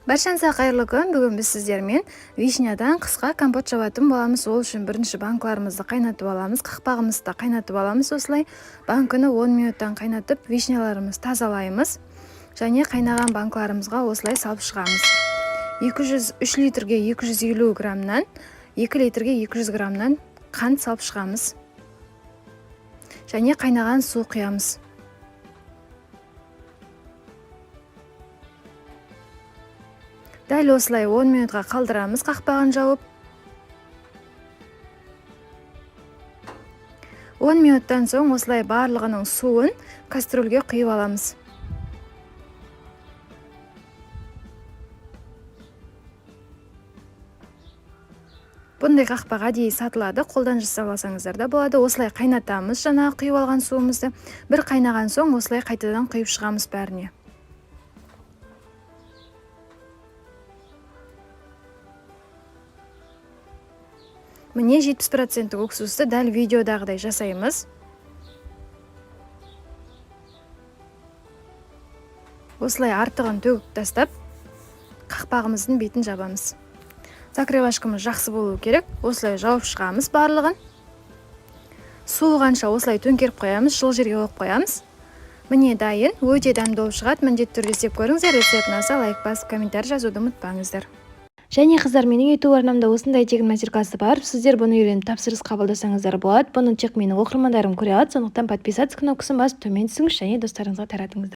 Баршаңызға қайырлы күн. Бүгін біз сіздермен вишнядан қысқа компот жабатын боламыз. Ол үшін бірінші банкаларымызды қайнатып аламыз, қақпағымызды да қайнатып аламыз. Осылай банканы 10 минуттан қайнатып, вишняларымызды тазалаймыз және қайнаған банкаларымызға осылай салып шығамыз. 200, 3 литрге 250 граммнан, 2 литрге 200 граммнан қант салып шығамыз және қайнаған су құямыз. Дәл осылай 10 минутқа қалдырамыз қақпағын жауып. 10 минуттан соң осылай барлығының суын кастрюльге құйып аламыз. Бұндай қақпақ әдейі сатылады, қолдан жасап алсаңыздар да болады. Осылай қайнатамыз жаңағы құйып алған суымызды. Бір қайнаған соң осылай қайтадан құйып шығамыз бәріне. Міне 70% уксусты дәл видеодағыдай жасаймыз. Осылай артығын төгіп тастап, қақпағымыздың бетін жабамыз. Закрывашкамыз жақсы болу керек. Осылай жауып шығамыз барлығын. Суығанша осылай төңкеріп қоямыз, жылы жерге қойып қоямыз. Міне дайын, өте дәмді болып шығады. Міндетті түрде істеп көріңіздер. Рецепт ұнаса лайк басып, комментарий жазуды ұмытпаңыздар. Және қыздар, менің YouTube арнамда осындай тегін мастер-классы бар. Сіздер бұны үйреніп тапсырыс қабылдасаңыздар болады. Бұны тек менің оқырмандарым көре алады. Сондықтан подписаться кнопкасын басып төмен түсіңіз және достарыңызға таратыңыздар.